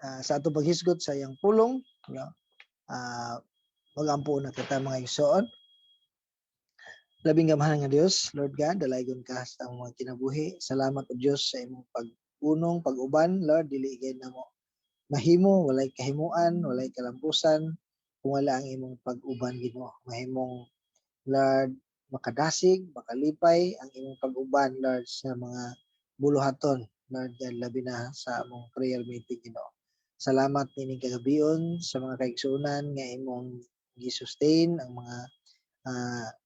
Sa atong paghisgot sa iyang pulong, no? Magampo na kita, mga igsoon. Labing gamhanan nga Dios, Lord God, dalaygon ka sa among mga kinabuhi. Salamat o Dios sa imong pag-unong, pag-uban, Lord, dili gayud namo mahimo, walay kahimuan, walay kalampusan kung wala ang imong pag-uban, Ginoo. Mahimong, Lord, makadasig, makalipay ang imong pag-uban, Lord, sa mga buluhaton, Lord God, labi na sa among prayer meeting, Ginoo. Salamat nining kagabion sa mga kaigsuonan nga imong gi-sustain ang mga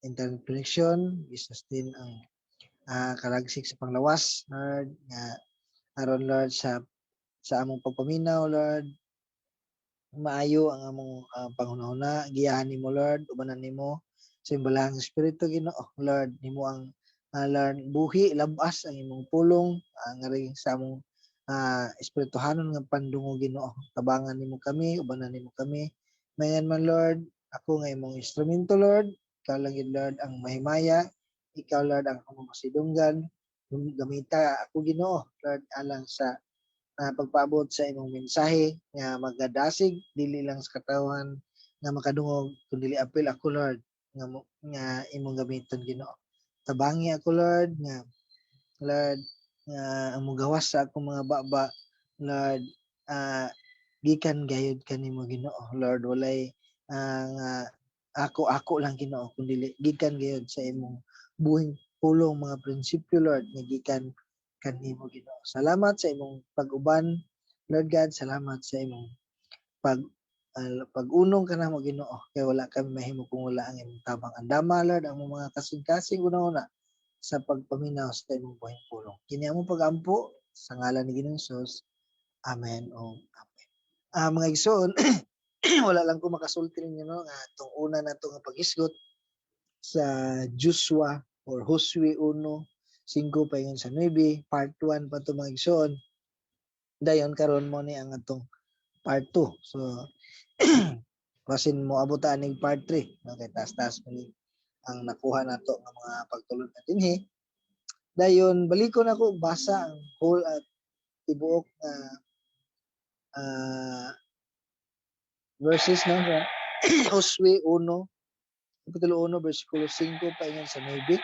internet connection, gi-sustain ang kalagsik sa panglawas, Lord, nga aron, Lord, sa among pagpaminaw, Lord, maayo ang among panghuna-huna, giyahan nimo, Lord, ubanan nimo sa imong Balaang Espiritu, Ginoo, Lord, nimo ang Lord, buhi labas ang imong pulong ngari sa among espirituhanon nga pandungog, Ginoo. Tabangan nimo kami, ubanan nimo kami. Mayan man, Lord, ako nga imong instrumento, Lord, ikaw lang yun, Lord, ang mahimaya, ikaw, Lord, ang akong masidunggan. Gamita ako, Ginoo, Lord, alang sa pagpaabot sa imong mensahe nga magadasig dili lang sa katawhan nga makadungog kundi apil ako, Lord, nga imong gamiton, Ginoo. Tabangi ako, Lord, nga Lord nga ang mugawas sa akong mga baba, Lord, gikan gayud kanimo, Ginoo. Lord, walay nga ako ako lang, Ginoo, kundi gikan gayud sa imong buhing pulong, mga prinsipyo, Lord, nga gikan kanimo, Ginoo. Salamat sa imong pag-uban, Lord God. Salamat sa imong pag-unong kanamo, Ginoo, kay wala kami mahimo kung wala ang imong tabang. Andama, Lord, ang imong mga kasing-kasing una-una sa pagpaminaw sa imong buhing pulong. Kini among pagampo sa ngalan ni Ginoong Hesus. Amen o amen. Mga igsoon, wala lang ko makasulti ninyo, no, nga itong una na nga paghisgot sa Joshua or Josue 1:5 paingon sa 9, part 1 pa to, mga igsoon. Dayon karon mo ni ang atong part 2. So basin mo abutan ning part 3, no, kay taas-taas mo ni ang nakuha nato nga mga pagtulon na dinhi. Dayon balikon ako basa ang whole at tibuok nga verses, no, sa Josue 1 kapitulo 1 bersikulo 5 paingon sa 9.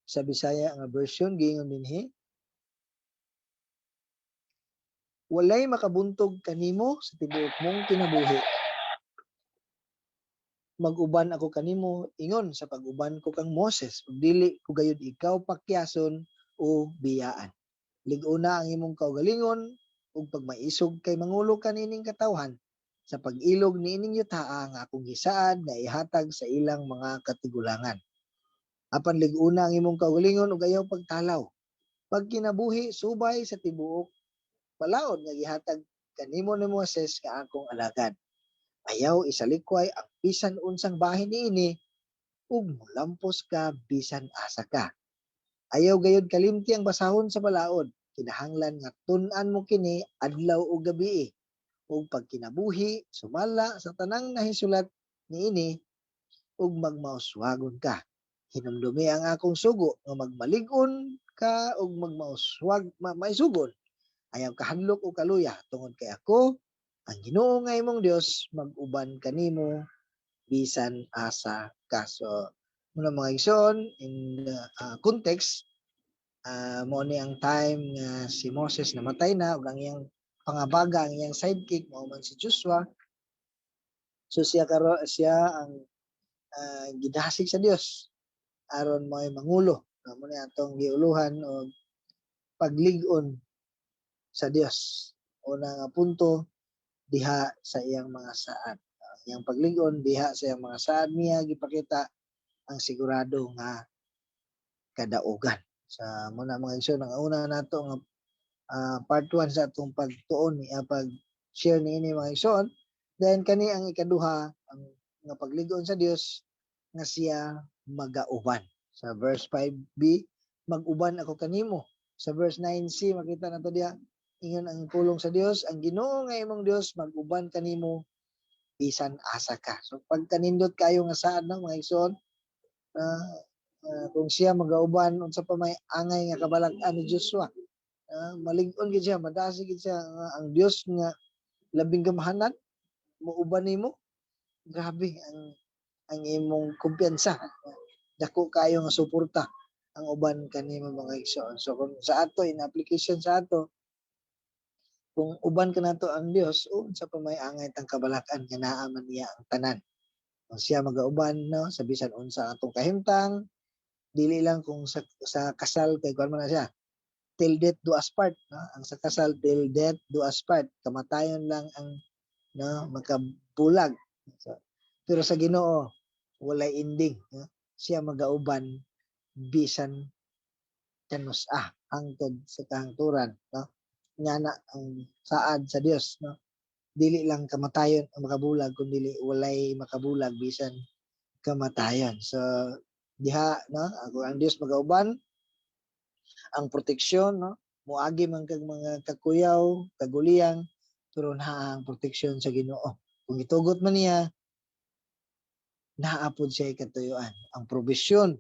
Sa Bisaya nga version, giingon dinhi: "Walay makabuntog kanimo sa tibuok mong kinabuhi. Mag-uban ako kanimo ingon sa pag-uban ko kang Moses ug dili ko gayud ikaw pakyason o biyaan. Lig-una ang imong kaugalingon ug pagmaisog kay mangulo ka niining katawhan sa pag-ilog niining yutaa nga akong gisaad nga ihatag sa ilang mga katigulangan. Apan lig-una ang imong kaugalingon ug ayaw pagtalaw. Pagkinabuhi subay sa tibuok balaod nga gihatag kanimo ni Moses nga akong alagad. Ayaw isalikway ang bisan unsang bahin niini ug molampos ka bisan asa ka. Ayaw gayud kalimti ang basahon sa balaod. Kinahanglan nga tun-an mo kini adlaw ug gabii ug pagkinabuhi sumala sa tanang nahisulat niini ug magmauswagon ka. Hinumdumi ang akong sugo nga magmalig-on ka ug magmauswag maisugon. Ayaw kahadlok o kaluya tungod kay ako ang Ginoo nga imong Dios mag-uban kanimo bisan asa ka." So muna, mga igsoon, in the context, mao ni ang time nga si Moses namatay na ug ang iyang pangabaga, ang iyang sidekick, mao man si Joshua. So siya karo siya ang gidasig sa Dios aron mo'y mangulo. Mao ni atong giuluhan og paglig-on sa Dios. Una nga punto, diha sa iyang mga saad. Ang iyang paglig-on diha sa iyang mga saad niya gipakita ang sigurado nga kadaugan. Sa muna, mga igsoon, ang una nato nga part 1 sa atong pagtuon ni pag share niini, mga igsoon. Then kani ang ikaduha, ang nga paglig-on sa Dios nga siya magauban. Sa verse 5b, "Mag-uban ako kanimo." Sa verse 9c, makita nato diha, ingon ang pulong sa Dios, "Ang Ginoo nga imong Dios mag-uban kanimo bisan asa ka." So pagkanindot kayo nga saad, no, mga igsoon, kung siya magauban, unsa pa may angay nga kabalag-an ni Joshua? Malig-on gid siya, madasig gid siya nga ang Dios nga labing gamhanan muuban nimo. Grabe ang imong kumpiyansa. Dako kayo nga suporta ang uban kanimo, mga igsoon. So kung sa ato, in application sa ato, kung uban kanato ang Dios, unsa pa may angay tang kabalakan nga naa man niya ang tanan. Kung siya magauban, no, sa bisan unsa atong kahimtang, dili lang kung sa kasal kay kuan man na siya, till death do us part, no? Ang sa kasal, till death do us part, kamatayon lang ang, no, makabulag. So, pero sa Ginoo walay ending, no? Siya magauban bisan kanus-a hangtod sa kahangturan, no? Nga na ang saad sa Dios, no? Dili lang kamatayon ang makabulag, kun dili walay makabulag bisan kamatayon. So diha, no, ako ang Dios magauban, ang proteksyon, no, moagi man kag mga kakuyaw, kaguliyang, pero naa ang proteksyon sa Ginoo. Kung gitugot man niya, naa pod siya katuyuan, ang provision,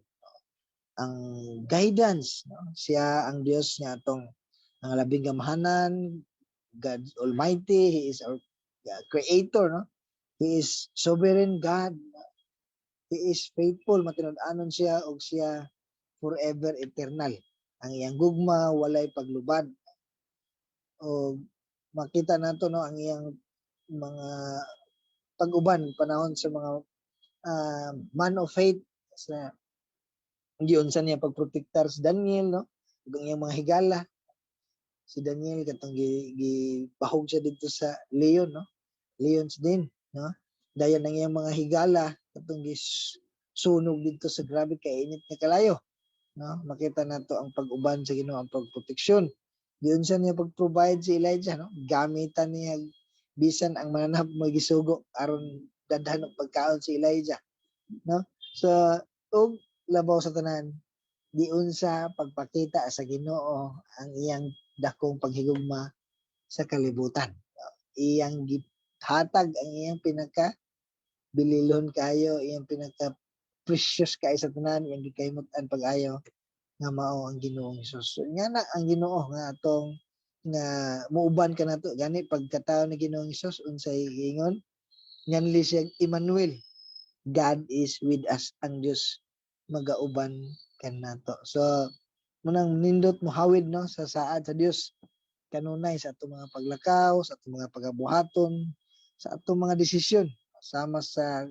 ang guidance, no? Siya ang Dios nga atong ang labing gamhanan, God Almighty. He is our creator, no? He is sovereign God. He is faithful, matinud-anon siya og siya forever eternal. Ang iyang gugma walay paglubad. O makita nato, no, ang iyang mga pag-uban panahon sa mga man of faith, sa giunsa niya pagprotektar si Daniel, no, ug ang iyang mga higala. Si Daniel katong gibahog siya dito sa leon, no, lions den, no? Dayon ang iyang mga higala katong gisunog dito sa grabe kainit nga kalayo, no? Makita nato ang pag-uban sa Ginoo, ang pagproteksyon. Giunsa niya pag-provide si Elijah, no? Gamitan niya bisan ang mananap mo gisugo aron dadhan og pagkaon si Elijah, no? So ug labaw sa tanan, giunsa pagpakita sa Ginoo ang iyang dakong paghigugma sa kalibutan. Iyang gihatag ang iyang pinaka bililhon kayo, iyang pinaka precious kaayo sa tanan, iyang gikahimut-an pag-ayo nga mao ang Ginoong Hesus. So, nga na ang Ginoo nga atong nga muuban kanato. Gani pagkatawo ni Ginoong Hesus, unsay giingon? Nganli siya Emmanuel. God is with us. Ang Dios magauban kanato. So munang nindot mohawid, no, sa saad sa Dios kanunay sa atong mga paglakaw, sa atong mga pagabuhaton, sa atong mga desisyon, sama sa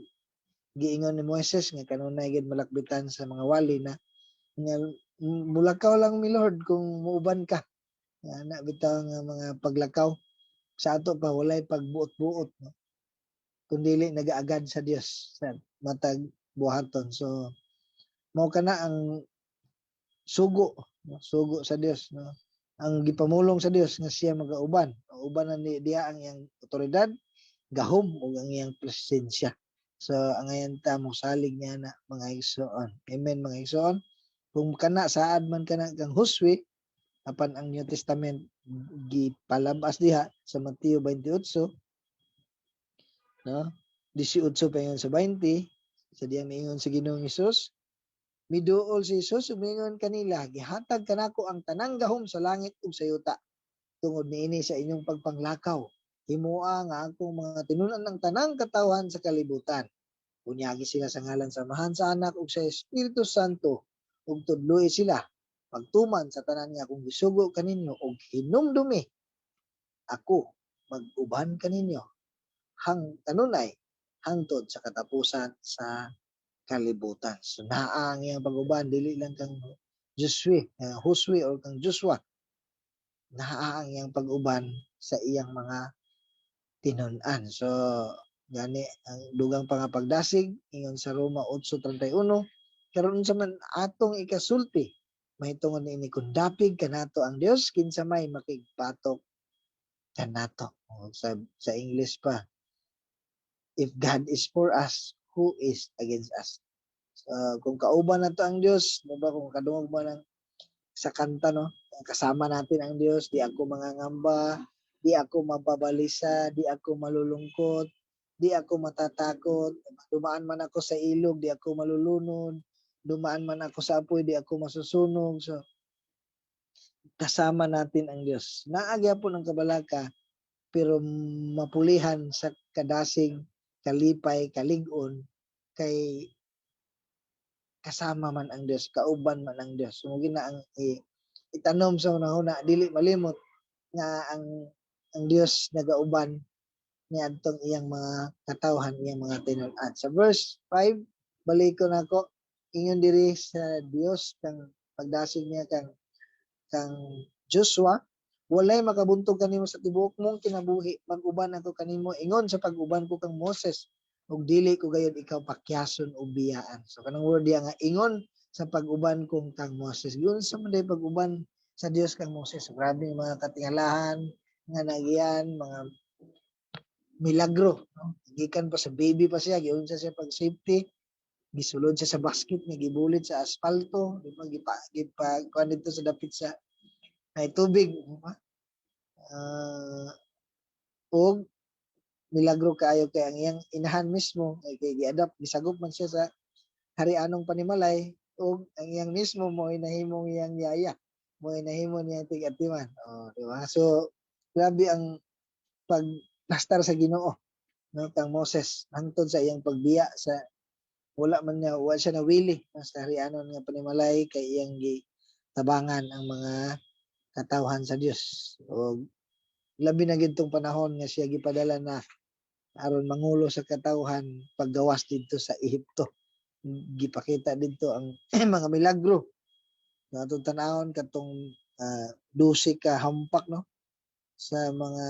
giingon ni Moises nga kanunay gid malakbitan sa mga wali na nga mulakaw lang mi, Lord, kung muuban ka. Nga na bitaw nga mga paglakaw sa ato pa walay pagbuot-buot, no, kundi nagaagad sa Dios sa matag buhaton. So mao kana ang sugo, no? Sugo sa Dios, no, ang gipamulong sa Dios nga siya magauban. Uban na ni diha ang iyang otoridad, gahom ug ang iyang presensya. So angayan ta mo salig niya na, mga igsoon. Amen, mga igsoon. Kung kana saad man kana kang Josue, apan ang New Testament gipalabas diha sa Mateo 28, no, 18 pa sa 20, sa diyang miingon sa Ginoong Hesus, miduol si Jesus ug miingon kanila, "Gihatag kanako ang tanang gahom sa langit ug sa yuta. Tungod niini, sa inyong pagpanglakaw, himoa nga akong mga tinun-an ang tanang katawhan sa kalibutan. Bunyagi sila sa ngalan sa Amahan, sa Anak ug sa Espiritu Santo, ug tudloi sila pagtuman sa tanan nga akong gisugo kaninyo, ug hinumdumi, ako mag-uban kaninyo hang kanunay hangtod sa katapusan sa kalibutan." So naa ang iyang pag-uban, dili lang kang Josue, Josue or kang Joshua. Naa ang iyang pag-uban sa iyang mga tinun-an. So gani ang dugang pangapagdasig, ingon sa Roma 8:31, karon unsa man atong ikasulti mahitungod niini? Kung dapig kanato ang Dios, kinsa may makigbatok kanato? O, sa English pa, if God is for us, who is against us? So, kung kauban nato ang Dios, di ba, kung kadungog mo ng sa kanta, no, kasama natin ang Dios, di ako mangangamba, di ako mababalisa, di ako malulungkot, di ako matatakot. Dumaan man ako sa ilog, di ako malulunod. Dumaan man ako sa apoy, di ako masusunog. So Kasama natin ang Dios. Naa gyapon ang kabalaka, pero mapulihan sa kadasig, kalipay, kalig-on kay kasama man ang Dios, kauban man ang Dios. So gina ang itanom sa hunahuna, dili malimot nga ang Dios nagauban niadtong iyang mga katawhan, iyang mga tinud-an. Sa verse 5, balikon nako, ingon diri sa Dios kang pagdasig niya kang Joshua, "Walay makabuntog kanimo sa tibuok mong kinabuhi. Mag-uban ako kanimo ingon sa pag-uban ko kang Moses ug dili ko gayud ikaw pakyason o biyaan." So kanang word diya nga "ingon sa pag-uban kong kang Moses." Giunsa man day pag-uban sa Dios kang Moses? So, grabe yung mga katingalahan nga nagyan, mga milagro, no? Gikan pa sa baby pa siya, giunsa siya pag safety, gisulod siya sa basket nga gibulit sa asfalto, di ba? Gipa kuan dito sa dapit sa ay tubig, di ba? Og milagro kaayo kay ang iyang inahan mismo ay kay gi-adopt, gisagop man siya sa harianong panimalay, ug ang iyang mismo mo nahimong iyang yaya, mo nahimo niya tig-atiman. Oh, di ba? So grabe ang pagplastar sa Ginoo, no, kang Moses hangtod sa iyang pagbiya sa wala man niya, wala siya nawili, no, sa harianon nga panimalay kay iyang gitabangan ang mga katawhan sa Dios. O labi na gid tong panahon nga siya gipadala na aron mangulo sa katawhan paggawas didto sa Ehipto. Gipakita didto ang mga milagro. No, atong tan-awon katong 12 ka hampak, no, sa mga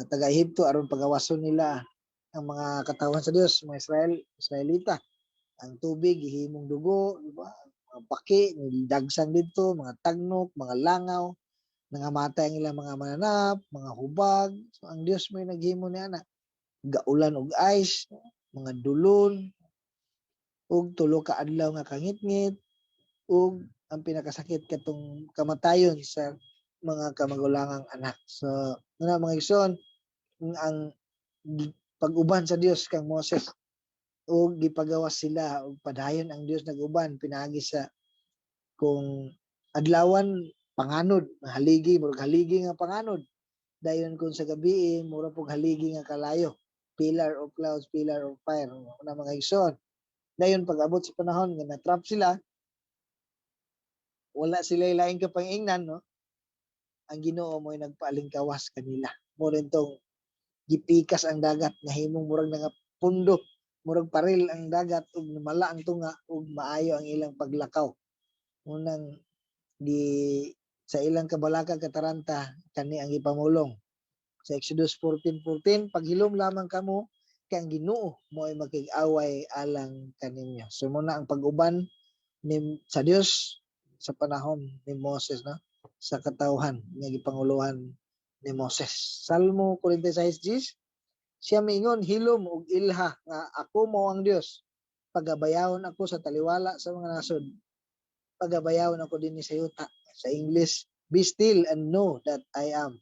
taga-Ehipto aron pagawason nila ang mga katawhan sa Dios, mga Israelita. Ang tubig gihimong dugo, di ba? Mga paki dagsang didto, mga tagnok, mga langaw, nangamatay ang ilang mga mananap, mga hubag. So ang Dios may naghimo ni ana. Gaulan og ice, mga dulon, ug 3 ka adlaw nga kangitngit, ug ang pinakasakit katong kamatayon sa mga kamagulangang anak. So, nga mga igsoon, ang pag-uban sa Dios kang Moses ug gipagawas sila, ug padayon ang Dios nag-uban pinaagi sa kung adlawan panganod, haligi, murag haligi nga panganod. Dayon kung sa gabi, mura pug haligi nga kalayo. Pillar of clouds, pillar of fire. Una, mga igsoon. Dayon pag abot sa panahon nga na-trap sila, wala sila laing kapangingnan, no? Ang Ginoo mo'y nagpaalingkawas kanila. Mo rin tong gipikas ang dagat, nahimong murag nga pundo, murag paril ang dagat ug namala ang tunga ug maayo ang ilang paglakaw. Unang di sa ilang kabalaka, kataranta, kani ang gipamulong. Sa Exodus 14:14, "Paghilom lamang kamo kay ang Ginoo mo ay makig-away alang kaninyo." So muna ang pag-uban ni sa Dios sa panahon ni Moses, no, sa katawhan nga gipanguluhan ni Moses. Salmo 46:10, siya miingon, "Hilom ug ilha nga ako mo ang Dios. Pagabayawon ako sa taliwala sa mga nasod. Pagabayawon ako dinhi sa yuta." Sa English, "Be still and know that I am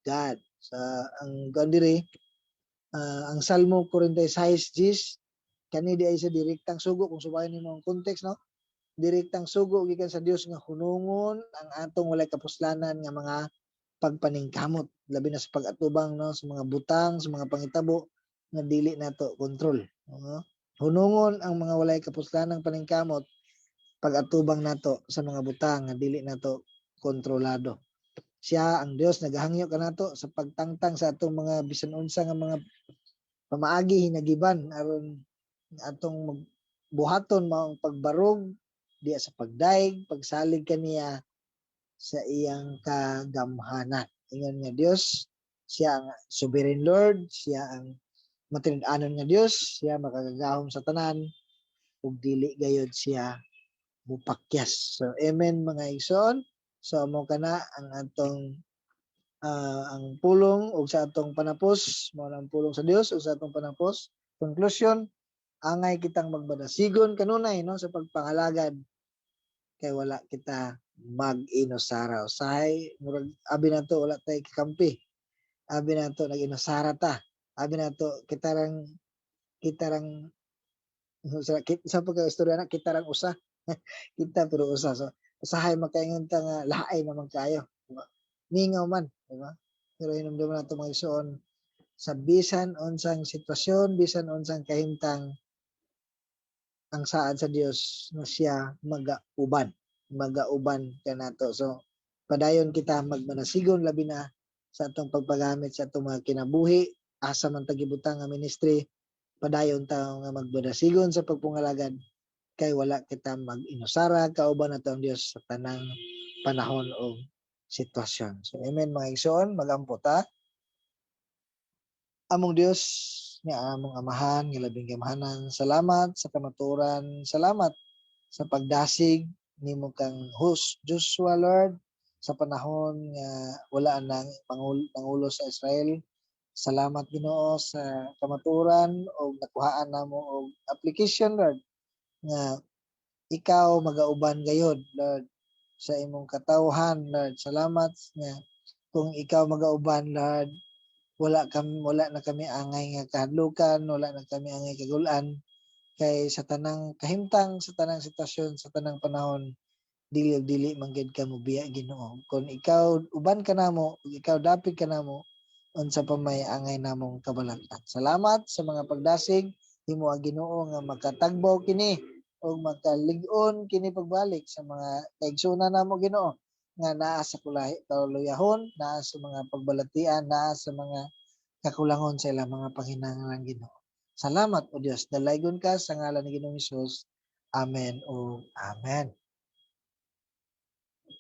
God." Sa ang kuan diri, ang Salmo 46:10, kani di ay sa direktang sugo kung subayon nimo ang context, no? Direktang sugo gikan sa Dios nga hunungon ang atong walay kapuslanan nga mga pagpaningkamot, labi na sa pag-atubang, no, sa mga butang, sa mga pangitabo nga dili nato kontrol, no? Hunungon ang mga walay kapuslanang paningkamot pag-atubang nato sa mga butang nga dili nato kontrolado. Siya ang Dios nagahangyo kanato sa pagtangtang sa atong mga bisan unsa nga mga pamaagi, hinagiban, aron atong buhaton mao ang pagbarog diya sa pagdaig, pagsalig kaniya sa iyang kagamhanan. Ingon nga Dios, siya ang sovereign Lord, siya ang matinud-anon nga Dios, siya makagagahom sa tanan ug dili gayod siya mupakyas. So amen, mga igsoon. So mo kana ang atong ang pulong ug sa atong panapos, mao ang pulong sa Dios ug sa atong panapos. Conclusion, angay kitang magmadasigon kanunay, no, sa pagpangalagad kay wala kita mag-inusara. Usahay murag abi nato wala tay kakampi. Abi nato nag-inusara ta. Abi nato kita rang sa pagka istorya na kita rang usa. Kita pero usa. So usahay makaingon ta nga laay naman kayo. Diba? Mingaw man, di ba? Pero hinumduman nato, mga igsoon, sa bisan unsang sitwasyon, bisan unsang kahimtang, ang saad sa Dios na siya magauban, magauban kanato. So padayon kita magmanasigon, labi na sa atong pagpagamit sa atong mga kinabuhi, asa man ta gibutang nga ministry, padayon ta nga magmanasigon sa pagpangalagad kay wala kita mag-inusara, kauban nato ang Dios sa tanang panahon o sitwasyon. So amen, mga igsoon, magampo ta. Among Dios nga among Amahan nga labing gamhanan, salamat sa kamatuoran, salamat sa pagdasig nimo kang host Joshua, Lord, sa panahon nga wala nang pangulo sa Israel. Salamat, Ginoo, sa kamatuoran og nakuhaan namo og application, Lord, nga ikaw magauban gayod, Lord, sa imong katawhan, Lord. Salamat nga kung ikaw magauban, Lord, wala na kami angay nga kahadlukan, wala na kami angay kagul-an kay sa tanang kahimtang, sa tanang sitwasyon, sa tanang panahon, dili ug dili man gyud ka mobiya, Ginoo. Kung ikaw uban kanamo ug ikaw dapit kanamo, unsa pa may angay namong kabalak-an? Salamat sa mga pagdasig. Himo, Ginoo, nga makatagbaw kini ug makalig-on kini pagbalik sa mga kaigsuonan namo, Ginoo, nga naa sa kulahi kaluyahon, naa sa mga pagbalatian, naa sa mga kakulangon sa ilang mga panginahanglan, Ginoo. Salamat, O Dios. Dalaygon ka sa ngalan ni Ginoong Hesus. Amen o amen.